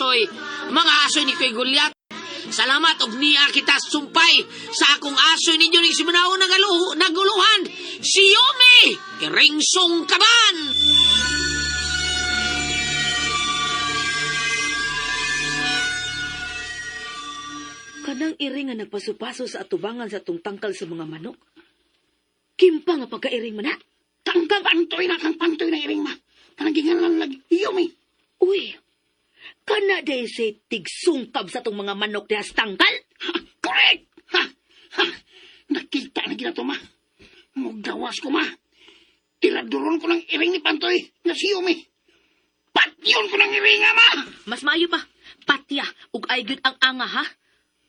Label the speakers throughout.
Speaker 1: asoy. Mga asoy ni Kuy Gulyat. Salamat og niya kita sumpay sa akong asoy ninyo ning simunaon naguluhan. Si Yumi, Iringsong Kaban!
Speaker 2: Kanang iring nga nagpasupaso sa atubangan sa atong tangkal sa mga manok. Kimpa nga pagkairing man na.
Speaker 3: Tangkal pantoy na kang pantoy na iring ma. Kanang gingalan lagi Yumi.
Speaker 2: Uy, kana day say tigsungkab sa atong mga manok diha sa tangkal.
Speaker 3: Ha, correct! Ha, ha, nakita na ginato ma. Mugawas ko ma. Tiraduron ko ng iring ni Pantoy na si Yumi. Patyon ko ng iring ma!
Speaker 2: Mas maayo pa, patya ug ay gyud ang anga ha.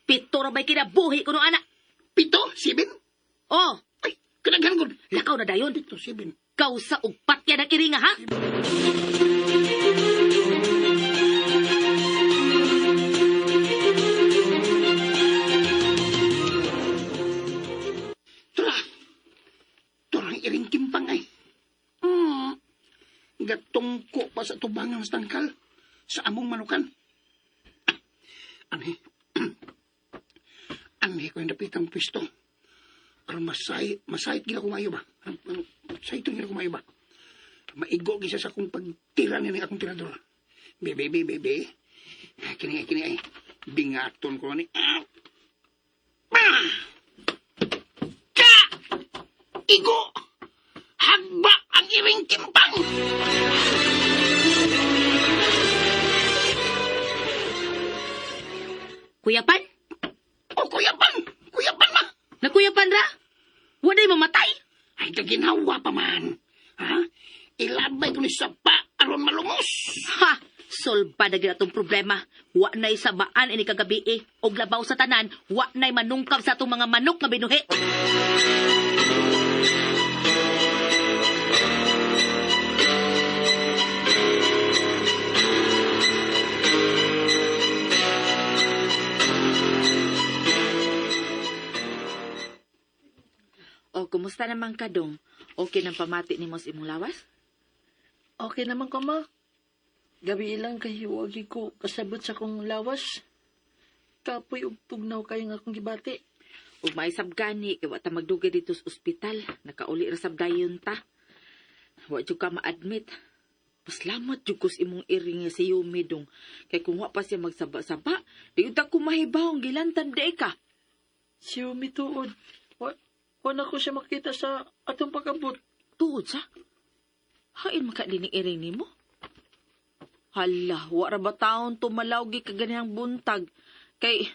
Speaker 2: Pito ra bay kinabuhi kuno ana.
Speaker 3: 7, 7.
Speaker 2: Oh,
Speaker 3: Ay, kanaghan gud.
Speaker 2: lakaw na dayon.
Speaker 3: 7, 7.
Speaker 2: Kausa og patya ng iringa ha.
Speaker 3: Tura. Tura ang iring kimpang ay. Gatungko pa sa tubangan sa tangkal. Sa among manukan. Anhe. Anhe ko yung dapitang pwesto. Aron masayit gila ko maayo ba? Masayit gila ko maayo ba? Maigo gisa sa akong pagtira niya ng akong tirador. Bebe, bebe, bebe. Kini, kini ay. Bingaton ko ni. Ah! Ah! Ka! Igo! Hagba ang iring timpang!
Speaker 2: Kuya Pan,
Speaker 3: O Kuya Pan! Kuya Pan ma!
Speaker 2: na Kuya Pan ra. Waday mamatay.
Speaker 3: Ay, kaginawa pa man. Ha? Ilabay ko ni sapa aron malumos.
Speaker 2: Ha! Solba na gyud atong problema. Wa na'y sabaan ini kagabi eh. Og labaw sa tanan, wa na'y manungkab sa atong mga manok nga binuhi.
Speaker 4: O, kumusta naman ka, Dong? Okay nang pamati ni Mos imong lawas?
Speaker 5: Okay naman ko, ma. Gabi ilang kay wagi ko kasabot sa kong lawas. Kapoy ug tugnaw kayo nga akong gibati.
Speaker 4: Ug maisab gani, kay wa ta magdugay dito sa ospital. Nakauli ra sab dayon ta. Wa jud ka ma-admit. Pasalamat jud ko sa imong iring nga si Yumi, Dong. Kay kung wa pa siya magsaba-saba, di jud ta ko mahibaw ang gilantan di ka.
Speaker 5: Si Umi tuod. Wa na ko siya makita sa atong pag-abot.
Speaker 4: Tuod sa? Hain makadining iring nimo? Hala, wa ra ba taon tumalaw gi kaganihang buntag? Kay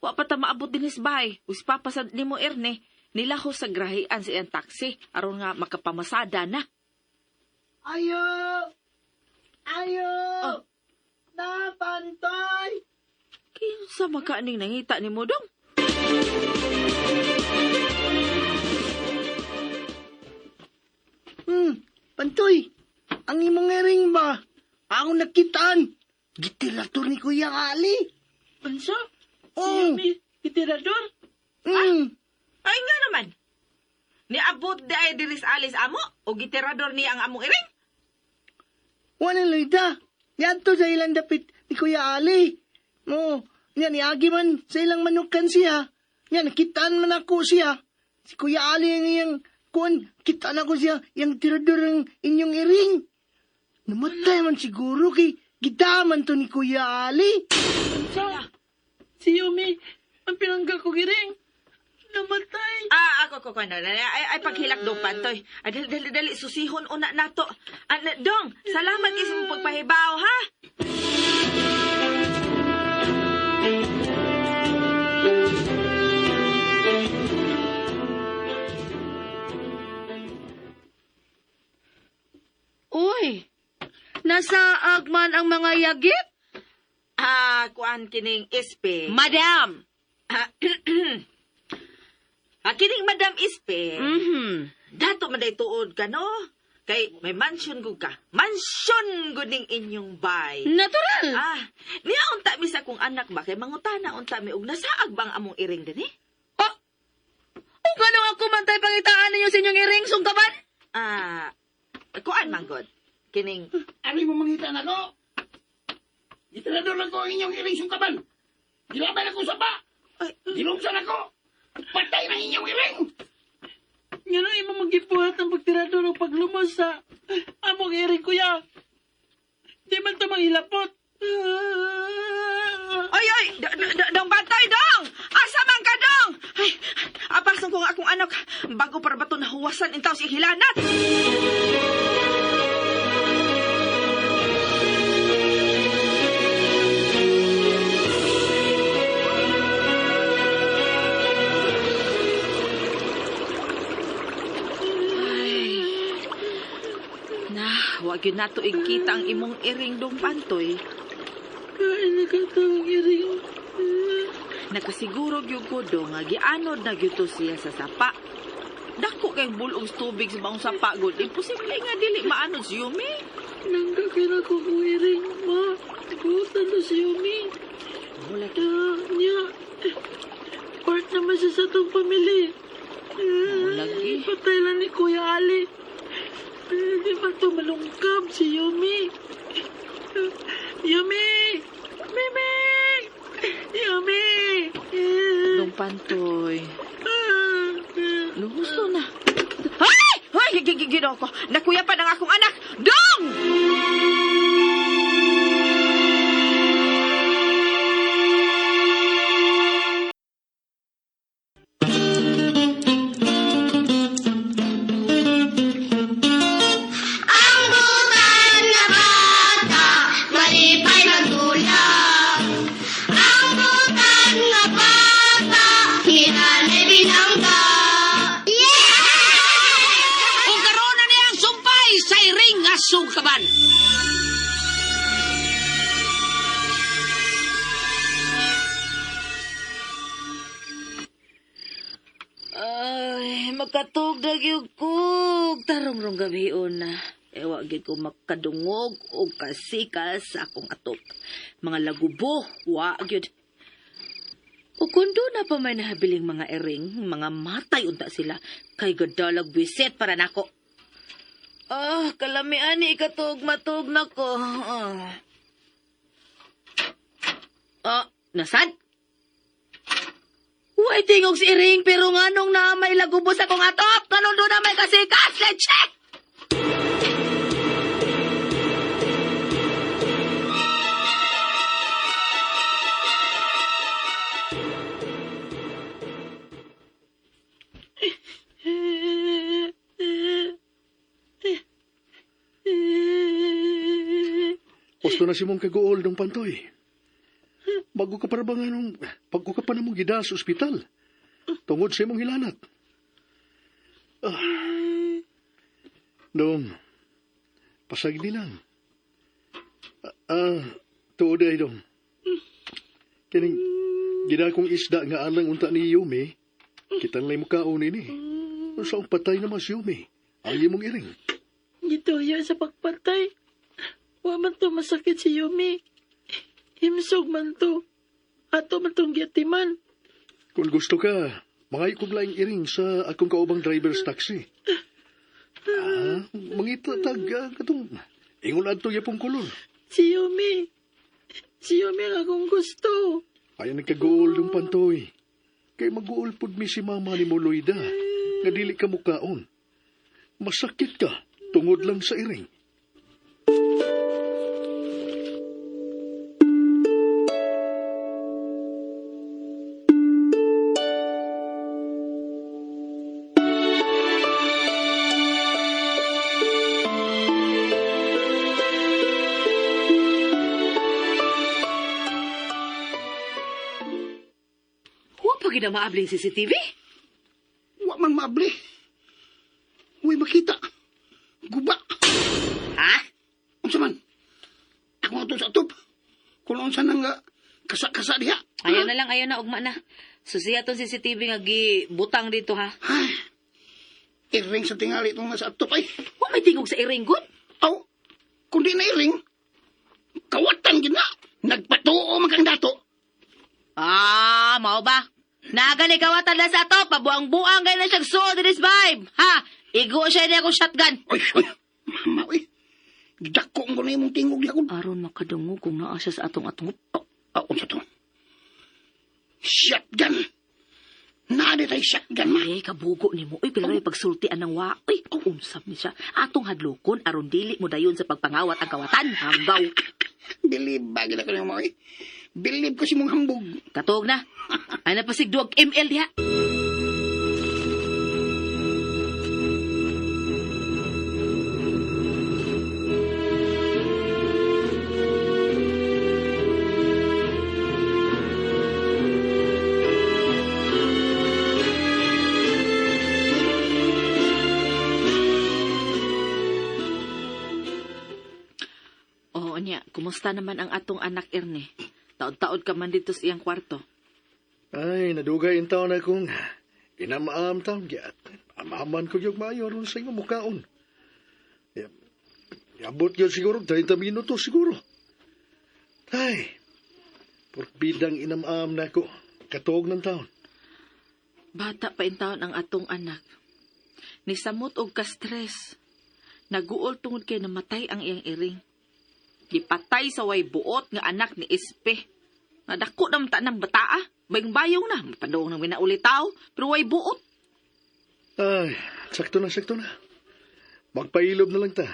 Speaker 4: wa pa ta maabot dinhi sa bahay. Us papa sa nimo Erne, nilaho sa grahian sa iyang taxi aron nga makapamasada na.
Speaker 5: Ayo! Ayo!
Speaker 4: Oh.
Speaker 5: Napantoy!
Speaker 4: Kinsa makaaning nangita nimo dong?
Speaker 6: Pantoy, ang imong ering ba? Ako nakitaan. Gitirador ni Kuya Ali.
Speaker 5: Unsa? Si
Speaker 6: Oh.
Speaker 5: Yumi, gitirador?
Speaker 4: Ay nga naman. Niabot di ay diris alis amo o gitirador niya ang among iring?
Speaker 6: Wala Loida. Yadto sa ilang dapit ni Kuya Ali. Mo, niya niagi man sa ilang manukan siya. Niya nakitaan man ako siya. Si Kuya Ali ang iyang kuan, kitaan ako siya, yang tirador ang inyong iring. Namatay man siguro kay gidaman to ni Kuya Ali.
Speaker 5: Unsa? Si Yumi, ang pinanggal ko giring. Namatay.
Speaker 4: Ah, ako ko na. Ay, ay paghilak dong pantoy. Ay, dali dali dali susihon una nato. Ah, dong, salamat kay sa imong pagpahibaw ha.
Speaker 2: Uy, nasaag man ang mga yagit?
Speaker 4: Ah, kuan kining SP.
Speaker 2: Madam!
Speaker 4: Ah, ah, kining Madam SP. Dato man day tuod ka no. Kay may mansion gud ka. Mansion gud ning inyong bay.
Speaker 2: Natural!
Speaker 4: Ah, niya unta mi sa akong anak ba kay mangutana unta mi og nasaag bang among iring dinhi?
Speaker 2: Oh! O nga ako man tayo pangitaan ninyo sa inyong iring, sungkaban?
Speaker 4: Ah, kuan man gud. Kining
Speaker 3: Ano mo mangita na ko? Gitirador lang ko ang inyong iring sungkaban. Gilabay ako sa ba. Ginumsan ako. Patay ng inyong iring.
Speaker 5: Ngano imo magipuhat ang pagtirador o paglumos sa among iring, kuya? Di man to manghilapot.
Speaker 4: Ay, ay! Dong bantay, dong! Asa man ka, dong? Ay, apasan ko nga akong anak. Bago para ba ito nahuwasan intaw si hilanat? Ay. Na, wag yun na to ikita ang imong iring dong pantoy.
Speaker 5: Kain na ka tong iring.
Speaker 4: Nakasiguro gyud ko do nga gianod na gyud to siya sa sapa. Dako kay bulong sa tubig sa maong sapa gud. Imposible nga dili maanod si Yumi.
Speaker 5: Nanggakin ako kong iring, ma. Butan na si Yumi.
Speaker 4: Wala
Speaker 5: Niya. Part naman siya sa itong pamilya.
Speaker 4: Lagi.
Speaker 5: Patay lang ni Kuya Ali. Hindi ba ito malungkab si Yumi? Yumi! Mimi! Yumi!
Speaker 4: Dong pantoy. Luhusto na. Ay! Ay, gigigigino ko. Nakuya pa ng akong anak. Dong!
Speaker 7: Ang butan na bata, malipay magdulak. Ang butan na bata, hinanay binangga. Yeah!
Speaker 1: Ug karon na niya ang sumpay sa iring nga sungkaban.
Speaker 2: Ay, makatug na gyud ko. Tarong rong gabi na. Ewa gyud ko makadungog og kasikas sa akong atop. Mga lagubo, wa gyud. O kung doon na pa may nahabiling mga ering, mga matay unta sila, kay gadalag bisit para nako. Ah, kalamian ni ikatug matug nako. Ah. Ah, nasad? Way tingog si Iring pero nganong na may lagubo sa kong atop? Nganong doon na may kasikas? Leche!
Speaker 8: Gusto na si mong kaguol ng pantoy. Bago ka para ba nga nung, bago ka pa namong gida sa ospital. Tungod sa imong hilanat. Ah. Dong, pasagdi lang. Ah, tuod ay dong. Kining, gida kong isda nga alang unta ni Yumi, kitang lay mukaon ini. Sa patay naman si Yumi, ang imong iring.
Speaker 5: Gituyo sa pagpatay. Wa man to masakit si Yumi. Himsog man to. Ato man tong giatiman.
Speaker 8: Kung gusto ka, mangay kog laing iring sa akong kaubang driver's taxi. Ah, mangita tag katong ingon adto yapong kolor.
Speaker 5: Si Yumi. Si Yumi ang akong gusto.
Speaker 8: Ay nagkaguol ng pantoy. Kay maguol pud mi si mama ni Moloida nga dili ka mukaon. Masakit ka tungod lang sa iring.
Speaker 2: Wa pa gid na maabling CCTV.
Speaker 3: Wa man maabli. Uy, makita. Guba.
Speaker 2: Ha?
Speaker 3: Unsa man? Ako nga to sa atop. Kung unsa nang kasa-kasa diha.
Speaker 2: Ayaw na lang, ayaw na, ugma na. Susiya tong CCTV nga gibutang dito ha.
Speaker 3: Ay, iring sa tingali itong nasa atop ay.
Speaker 2: Wa may tingog sa iring gud.
Speaker 3: Aw, kung di na iring, kawatan gid na. Nagpatuo man kang dato.
Speaker 2: Ah, mao ba? Nagali kawatan na sa ato, pabuang-buang gay na siyang suod this vibe. Ha? Igo siya niya akong shotgun.
Speaker 3: Oy, oy, mama, oy. Gidako ko na imong tingog di ako.
Speaker 2: Aron makadungog kung naa siya sa atong atong.
Speaker 3: Oh, oh, unsa to? Shotgun! Naa di tay shotgun, ma.
Speaker 2: Eh, kabugo nimo. Uy, pila rin pagsulti anang wa. Uy, unsam ni siya. Atong hadlokon aron dili mo dayon sa pagpangawat ang kawatan. Hanggaw.
Speaker 3: Believe ba gid ako nimo, eh? Believe ko si mong hambog.
Speaker 2: Katog na. Ay napasig duwag ML diha.
Speaker 4: Oo niya, kumusta naman ang atong anak Ernie? Taod-taod ka man dito sa iyang kwarto.
Speaker 8: Ay, nadugay in taon akong inamaam taon giat. Amaman ko yung maayo aron sa imong mukaon. Yabot yun siguro, 30 minuto siguro. Ay, porbidang inamaam na ako. Katuog ng taon.
Speaker 4: Bata pa in taon ang atong anak. Nisamot og ka-stress. Naguol tungod kay namatay ang iyang iring. Gipatay sa way buot nga anak ni Espe. Nadako na mata ng bataa. Bayong-bayong na. Mapadong nang winaulitaw. Pero way buot.
Speaker 8: Ay, sakto na, sakto na. Magpailob na lang ta.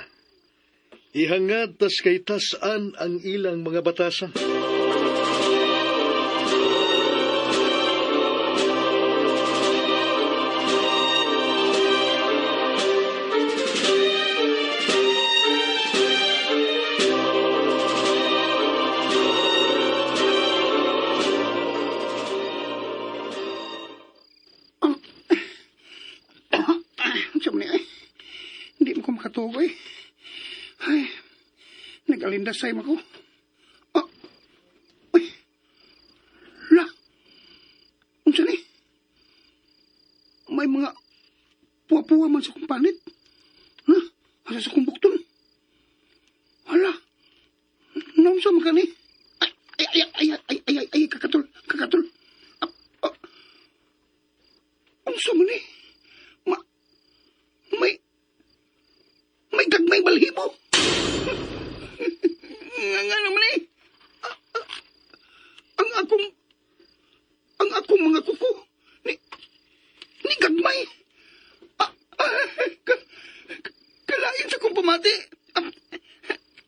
Speaker 8: Ihangad tas kay tasan ang ilang mga batasan.
Speaker 3: Unsa man ni, eh? Hindi mo ko makatuog, eh. Ay, nag-alindasay mo ko. Oh, uy, la, unsa ni? May mga puwa-puwa man sa kong panit. Ha? Asa sa kong bukton? Hala, naunsa man ka ni? Ay, ay, ay, ay, ay, ay, ay, ay, kakatol, kakatol. Ah, ah. Unsa man ni? Ma, may, may gagmay balhibo. Nga nga naman eh. Ang akong, ang akong mga kuko, ni, ni gagmay. Ah, ah, ka, kalain sa kong pamati. Ah,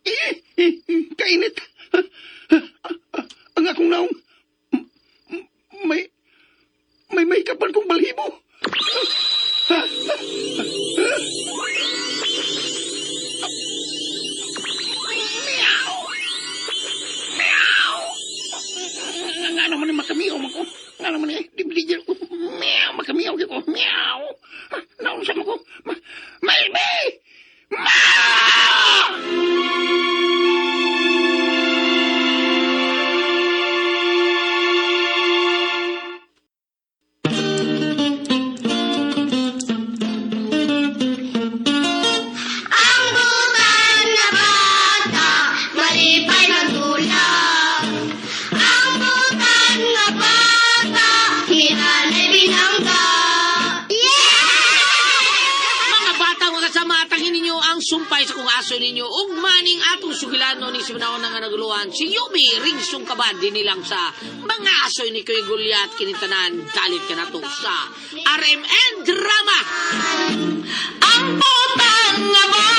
Speaker 3: eh, eh, eh, kainit. Ah, ah, ah, ang akong naong, may, may may kapan kong balhibo. Meow! Meow! Nga naman eh, makamiyaw man ko. Nga naman eh, di ko. Meow, makamiyaw ko. Meow! Naunsa mo ko. Ma, Maybe! Ma!
Speaker 7: Ang butan na bata, malipay magdula. Ang butan na bata, hinanay binangga. Yeah!
Speaker 1: Mga bata, mga kasama, atangin ninyo ang sumpay sa kung aso ninyo. Ug maning atong sugilano ni Simunaon nga naguluhan, si Yumi Ringsong Kabad din nilang sa mga asoy ni Kuya Goliath kinintanan dalit ka na to sa RMN Drama. Ang putang nga.